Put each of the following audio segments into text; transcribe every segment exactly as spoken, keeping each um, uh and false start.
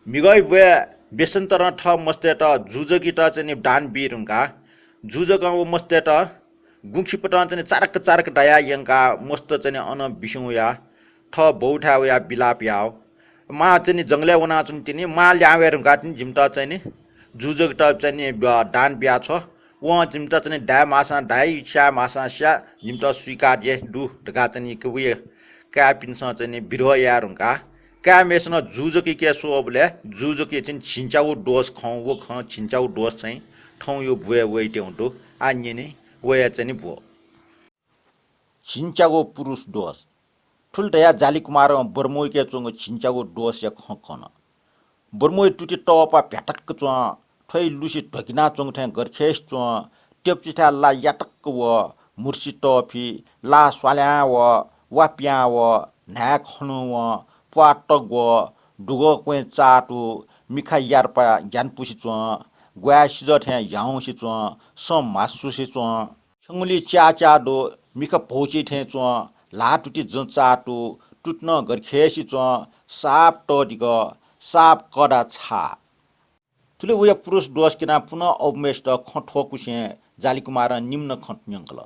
म्हिगः ब्वय् बेसन्तरं थः मस्तय्त जुजकित चाहिँ नि दान बी धुंकाः जुजकं व मस्तय्त गुँखिपतं चाहिँ नि चारक चारक दायाः यंकाः मस्त चाहिँ नि अन बिस्युं वयाः थः बौथाय् वयाः बिलाप याः। मां चाहिँ नि जंगलय् वनाच्वनी तिनि, मां ल्याहां वये धुंकाः तिनि जिमित चाहिँ नि जुजकित चाहिँ नि, अ, दान बियाछ्व। वं जिमित चाहिँ नि दाये माःसां दाइ, स्याये माःसां स्या, जिमित स्वीकार हे दु धकाः चाहिँ नि वया काय्‌पिन्सं चाहिँ नि बिरोध याये धुंकाः काय्‌म्हय्‌सिनं जुजकिके स्वःबलय् जुजकया चाहिँ नि झिंच्यागु दोष खं, व खं झिंच्यागु दोष चाहिँ थौंया ब्वय् वइत्यंगु दु। आः न्यने वया चाहिँ नि ब्व। झिंच्यागु पुरुष दोष। थुलि धयाः जालिकुमारं बर्मूके च्वंगु झिंच्यागु दोषया खँ कन। बर्मूया तुति तःपा भ्यातक्क च्वं, थ्वया लुसि ध्वगिनाच्वंगु थें गरखेसि च्वं, त्यपुचिथाय् ला यातक्क व, म्हुर्सि तःफि, ला स्वाल्यां व, वा पियां व, न्हाय् खनु व, प्वाः तग्व, दुगः क्वँय् चाःतु, मिखा यार्पा ग्यानापुसे च्वं, ग्वाय् सिजः थें ह्याउँसे च्वं, सँ म्हासुसे च्वं। खिउँगुलिइ च्याःच्याः दु, मिखा भौचि थें च्वं, ल्हाः तुति जँ चाःतु, तुतिनं गरखेसि च्वं, साप तःधिक, साप कःधा छाः। थुलि वया पुरुष दोष क्यनाः पुनः अबुम्हय्‌सित खँ थ्वकुसें जालिकुमारं निम्ह खँ न्यंकल।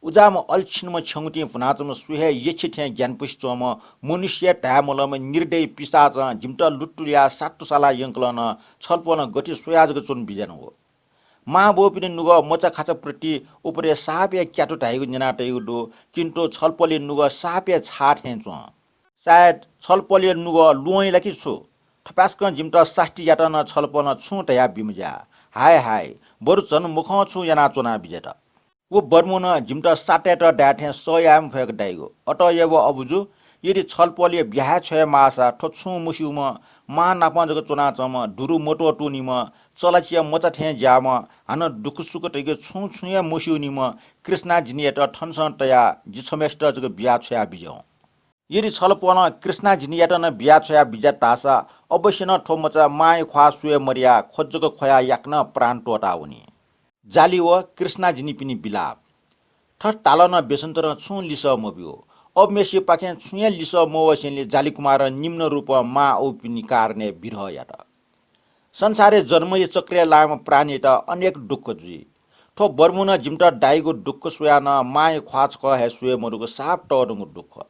उजाःम्ह अल्छिनम्ह छ्यंगुतिं भुनाच्वंम्ह सु हे यछि थें ग्यानापुसे च्वंम्ह मनुष्य हे धाये मलःम्ह निर्दयी पिशाचं जिमित लुत्तुलयाः सात्तु सालाः यंकल नं छलपोलं गथे स्वयाः जक च्वने बिज्यानागु। मांबौपिनि नुगः मचाखाचाप्रति उपरे साप हे क्यातु धाइगु न्यनातयागु दु, किन्तु छलपोलया नुगः साप हे छाः थें च्वं। सायद छलपोलया नुगः ल्वहं ला कि छु? थपाय्‌सकं जिमित सास्ती यात नं छलपोलं छुं धयाः बिमज्याः। हाय हाय, बरु झन मखं छुं यानाः च्वना बिज्यात। व बर्मूनं जिमित सातय्‌त धाये थें सह याये मफय्‌क धाइगु। अतएव अबुजु, यदि छलपोलया ब्याहा छ्वये माःसा थ्व छुं मस्यूम्ह मां नाप जक च्वनाच्वंम्ह दुरु मत्वःतूनिम्ह चलाचिया मचा थें ज्याःम्ह हानं दुःखसुख धइगु छुं छुं हे मस्यूनिम्ह कृष्णाजिनीयात थनसं तयाः जि छम्हय्‌सित जक बिया छ्वया बिज्याहुँ। यदि छलपोलं कृष्णाजिनीयात नं बिया छ्वया बिज्यात धाःसा अवश्य नं थ्व मचा मांया ख्वाः स्वये मदयाः ख्व जक ख्वयाः याकनं प्राण त्वःतावनी। जालि व कृष्णाजिनीपिनि बिलाप। थथे धाल नं बेसन्तरं छुं लिसः मब्यू। अबुम्हय्‌सिपाखें छुं हे लिसः मवसेंलि जालिकुमारं निम्ह रूपं मां अबुपिनि कारणय् बिरह यात। संसारय् जन्मया चक्रय् लाःम्ह प्राणीत अनेक दुःख जुइ। थ्व बर्मूनं जिमित दाइगु दुःख स्वयाः नं मांया ख्वाः छकः हे स्वये मदुगु साप तःधंगु दुःख।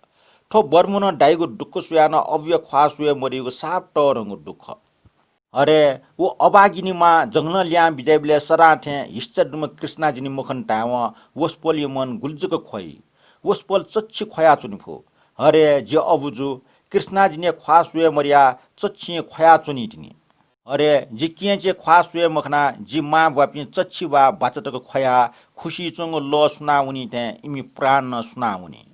थ्व बर्मूनं दाइगु दुःख स्वयाः नं अबुया ख्वाः स्वये मदीगु साप तःधंगु दुःख। अरे, व अभागिनी मां जंगलं लिहां बिज्याइबलय् सदां थें हिस्सा दुम्ह कृष्णाजिनी मखन धायेवं वसपोलया मन गुलि जक ख्वइ। वसपोल चच्छि ख्वयाच्वने फु। अरे, जि अबुजु, कृष्णाजिनीया ख्वाः स्वये मदयाः चच्छि ख्वयाच्वनी तिनि। अरे, जि केहेँचि ख्वाः स्वये मखनाः जि मांबौपिं चच्छि वा बाचा तक ख्वयाः खुसिइ च्वंगु लः सुनावनी थें इमि प्राण नं सुनावनी।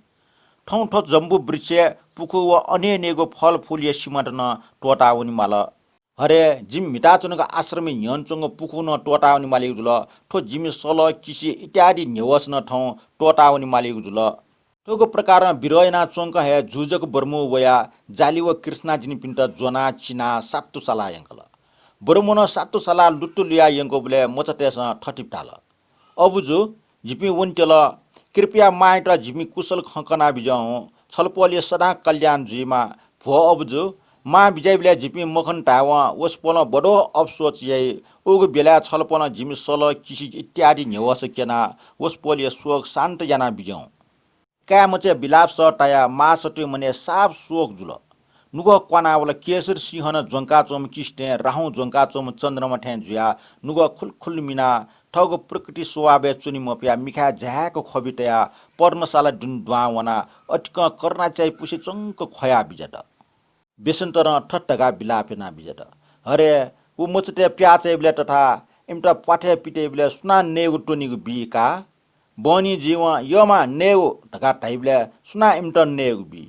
थौं थ्व जम्बुवृक्षय् पुखू व अनेनेगु फलफूलया सिमात नं त्वःतावने माल। अरे, जिमि म्हिताच्वनागु आश्रमय् न्ह्यःने च्वंगु पुखू नं त्वःतावने मालीगु जुल। थ्व जिमि सलः, किसि इत्यादि न्ह्यवःस नं थौं त्वःतावने मालीगु जुल। थुगु प्रकारं बिरह यानाच्वंकं हे जुजक बर्मू वयाः जालि व कृष्णाजिनीपिन्त ज्वनाः चिनाः सात्तु सालाः यंकल। बर्मूनं सात्तु सालाः लुत्तुलुयाः यंकूबलय् मचातय्‌सं थथे धाल, अबुजु, जिपिं वनेत्यल। कृपया मांयात जिपिं कुशल खँ कनाबिज्याहुँ। छलपोलया सदां कल्याण जुइमा। भ्व अबुजु, मां बिज्याइबलय् जिपिं मखन धायेवं वसपोलं बडो अफसोस याइ। उगु बेलाय् छलपोलं जिमि सलः, किसि इत्यादि न्ह्यवःस क्यनाः वसपोलया शोक शान्त यानाबिज्याहुँ। काय्‌मचाया बिलाप सः तायाः मांसतुया मनय् साप शोक जुल। नुगः क्वानावल। केशर सिंहनं ज्वंकाच्वंम्ह किसि थें, राहुं ज्वंकाच्वंम्ह चन्द्रमा थें जुयाः नुगः खुलखुल मिनाः थःगु प्रकृति स्वभावय् च्वने मफयाः मिखाय् झाय्‌क ख्वबि तयाः पर्णशाला दुने दुहां वनाः अतिकं करुणा च्याइ पुसे च्वंक ख्वया बिज्यात। बेसन्तरं थथे धकाः बिलाप याना बिज्यात, हरे, व मचातय् प्याः चाइबलय् तथा इमित प्वाथय् पितय्‌बलय् सुनां नयेगु त्वनीगु बी का? बहनी जुइवं यःमां नयेगु धकाः धाइबलय् सुनां इमित नयेगु बी?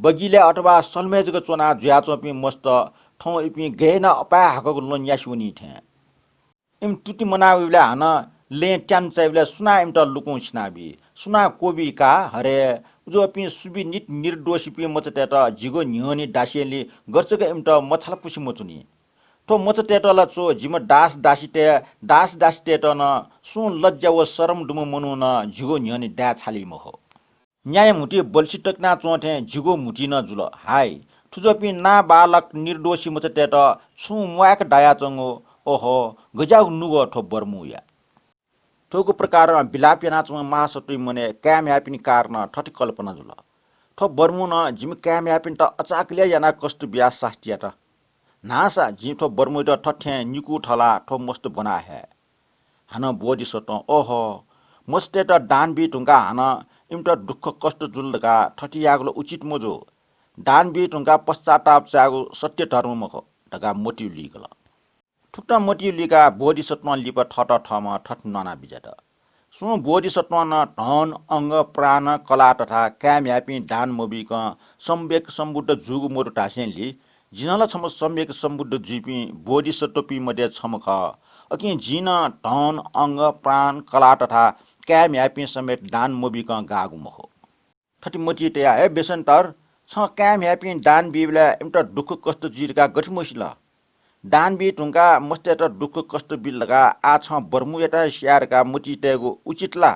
बगिलय् अथवा सलमय् जक च्वनाः जुयाच्वंपिं मस्त थौं इपिं गय् यानाः अपाय् हाकःगु लँ न्यासि वनी थें। इमि तुति मना वइबलय् हानं लँय् त्यानु चाइबलय् सुनां इमित लुकुं सिनाबी? सुनां क्वबी का? हरे, उजुपिं सुबि नित निर्दोषीपिं मचातय्‌त जिगु न्ह्यःने दासेंलि गथे जक इमित मछालापुसे मच्वनी। थ्व मचातय्‌त ला छु, जिम्ह दास दासीतय्, दास दासीतय्‌त नं सुं लज्या व शरम दुम्ह मनू नं जिगु न्ह्यःने दाये छाली मखु। न्याया म्हुतुइ बल्छि तकिना च्वं थें जिगु म्हुतुइ नं जुल। हाय, थुज्वःपिं नाबालक निर्दोषी मचातय्त छुं म्वाय्क दायाच्वंगु, ओहो, गज्याःगु नुगः थ्व बर्मुया। थुगु प्रकारं विलाप यानाच्वंगु महासत्वया मनय् काय् म्ह्याय्पिनि कारणं थथे कल्पना जुल, थ्व बर्मुं नं जिमि काय् म्ह्याय्पिन्त अचाकलय् यानाः कष्ट बियाः सास्ती यात। न्हासा जिं थ्व बर्मुइत थथें निकू थलाः थ्व मस्त ब्वना हये। हानं बोधिसत्वं, ओहो, मस्तय्त दान बी धुंकाः हानं इमित दुःख कष्ट जुल धकाः थथे यायेगु ला उचित मजू। दान बी धुंकाः पश्चाताप चायेगु सत्य धर्म मखु धकाः मतिइ लुइकल। थुकथं मतिइ लुइकाः बोधिसत्वं लिपा थःत थःम्हं थथे न्वाना बिज्यात। सुं बोधिसत्वं नं धन, अंग, प्राण, कला तथा काय् म्ह्याय्पिं दान मबीकं सम्यक सम्बुद्ध जूगु मदु धासेंलि, जि नं ला छम्ह सम्यक सम्बुद्ध जुइपिं बोधिसत्वपिं मध्ये छम्ह खः। अकिं जिं नं धन, अंग, प्राण, कला तथा काय् म्ह्याय्पिं समेत दान मबीकं गाःगु मखु। थथे मतिइ तयाः, हे बेसन्तर, छं काय् म्ह्याय्पिं दान बीबलय् इमित दुःख कष्ट जुइ धकाः गथे मसिल? दान बी धुंकाः मस्तय्त दुःख कष्ट बिल धकाः आः छं बर्मुयात हे स्याये धकाः मतिइ तयेगु उचित ला?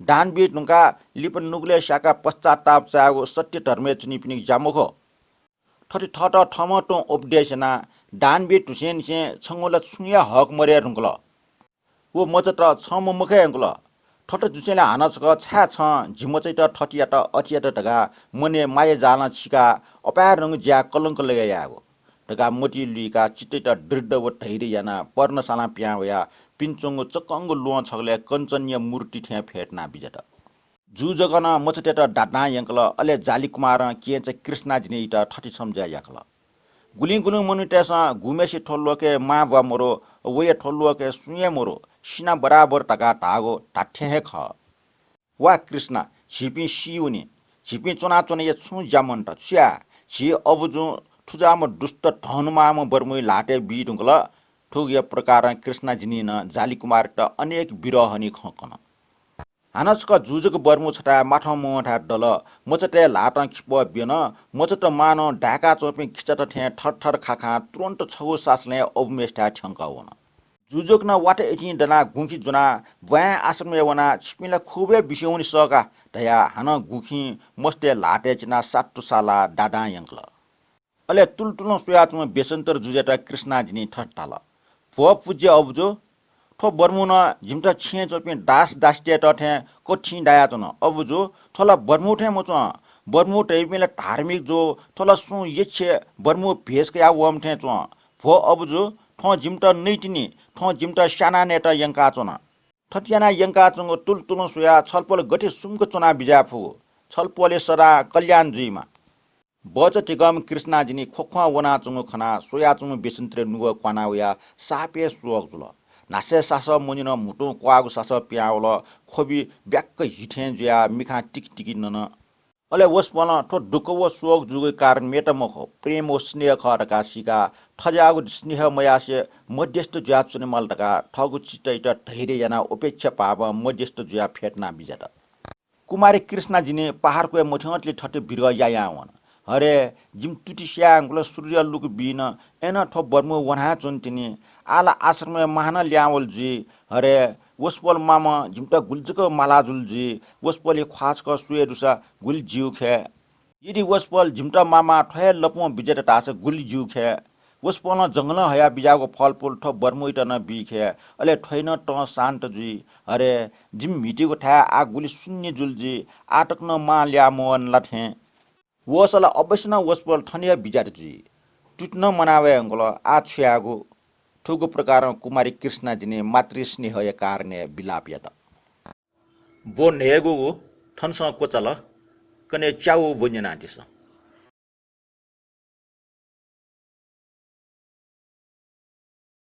दान बी धुंकाः लिपा नुगलय् स्याकाः पश्चाताप चायेगु सत्य धर्मय् च्वनीपिनिगु ज्या मखु। थथे थःत थःम्हं तुं उपदेश यानाः दान बी धुसेंनिसें छंगु ला छुं हे हक मदये धुंकल। व मचात छंम्हं मखय् धुंकल। थथे जुसेंलि हानं छकः छाय् छं जि मचाइत थथे यात, अथे यात धकाः मनय् माया जालं छिकाः अपाय्धंगु ज्याय् कलंक लगे यायेगु धकाः मतिइ लुइकाः चित्तइत दृढ व धैर्य यानाः पर्णशालां पिहां वयाः पिने च्वंगु चक्कंगु ल्वहं छगलय् कञ्चनया मूर्ति थें फ्यतुना बिज्यात। जु जक नं मचातय्त दादां यंकल। अले जालिकुमारं केहेँचा कृष्णाजिनीइत थथे सम्झाय् याकल, गुलिं गुलिं मनूतय्सं गुम्हेसे थ्व लोकय् मांब्वाः मरु, वया थ्व लोकय् सुं हे मरु, सिना बराबर धकाः धाःगु धात्थें हे खः। वा कृष्णा, झीपिं सी वनी, झीपिं च्वनाच्वनेया छुं ज्या मन्त। छु याये? झी अबुजुं थुजाःम्ह दुष्ट धनुमाःम्ह बर्मुइ ल्हातय् बी धुंकल। थुगु प्रकारं कृष्णाजिनीं नं जालिकुमारयात अनेक विरहनी खँ कन। हानं छकः जु जक बर्मु छथाय् माथं मवंथाय् दल। मचातय् ल्हातं खिपः ब्यन। मचात मानं दाय्काच्वंपिं खिचात थें थरथर खाखां तुरुन्त छगू सासलय् अबुम्हेसिथाय् थ्यंकः वन। जु जक नं वात इतिं दनाः गुँखि ज्वनाः ब्वाँय् आश्रमय् वनाः छिपिं ला खुबय् बिस्युं वनी सः का धयाः हानं गुँखिं मचातय् ल्हातय् चिनाः सात्तु सालाः दादां यंकल। अले तुलुतुलुं स्वयाच्वंम्ह बेसन्तर जुजुयात कृष्णाजिनीं थथे धाल, भो पूज्य अबुजु, थ्व बर्मुं नं जिमित छेँय् च्वंपिं दास दासीतय्त थें कथिं दायाच्वन। अबुजु, थ्व ला बर्मु थें मच्वं। बर्मु धइपिं ला धार्मिक जू। थ्व ला सुं यच्छे बर्मु भेष कयाः वःम्ह थें च्वं। भो अबुजु, थ्वं जिमित नइतिनि, थ्वं जिमित स्यानाः नयेत यंकाच्वन। थथे यानाः यंकाच्वंगु तुलुतुलुं स्वयाः छलपोल गथे सुम्क च्वनाः बिज्याये फुगु। छलपोलय् सदां कल्याण जुइमा। बचा धिकःम्ह कृष्णाजिनी ख्वख्वं वनाच्वंगु खनाः स्वयाच्वंम्ह बेसन्तरया नुगः क्वाना वयाः सापय् शोक जुल। न्हासय् सासः मन्यन, म्हुतुं क्वाःगु सासः पिहां वल। ख्वबि ब्याक्क हि थें जुयाः मिखां तिकि तिकि नन। अले वसपोलं थ्व दुःख व शोक जूगु कारण मेत मखु, प्रेम व स्नेह खः धकाः सीकाः थज्याःगु स्नेह मयासें मध्यस्थ जुयाच्वनेमाल धकाः थःगु चित्तयात धैर्य यानाः उपेक्षा भावं मध्यस्थ जुयाः फ्यतुना बिज्यात। कुमारी कृष्णाजिनी पहाडक्वय् मथ्यंतले थथे विरह यायां वन। हरे, जिमि तुति स्यायेगु ला सूर्य लुक बिन, अय्नं थ्व बर्मु वना हे च्वने तिनि। आः ला आश्रमय् मां नं ल्याहां वल जुइ। हरे, वसपोल मामं जिमित गुलि जक माला जुल जुइ। वसपोलया ख्वाः छकः स्वये दुसा गुलि ज्यू खय्। यदि वसपोल जिमित मामां थ्व हे लँपुं बिज्यात धाःसा गुलि ज्यू खय्। वसपोलं जंगलं हयाः बिज्याःगु फलफुल थ्व बर्मुइत नं बी खय्। अले थ्वइ नं तं शान्त जुइ। हरे, जिमि म्हितीगु थाय् आः गुलि शून्य जुल जुइ। आः तक नं मां ल्याः मवन ला थें। वःसा ला अवश्य नं वसपोल थन हे बिज्यात जुइ। तुति नं मना वये धुंकल, आः छु यायेगु? थुगु प्रकारं कुमारी कृष्णाजिनी मातृस्नेहया कारणय् विलाप यात। ब्व न्हय्गूगु थनसं क्वचाल, कन्हय् च्यागू ब्व न्यनादिसँ।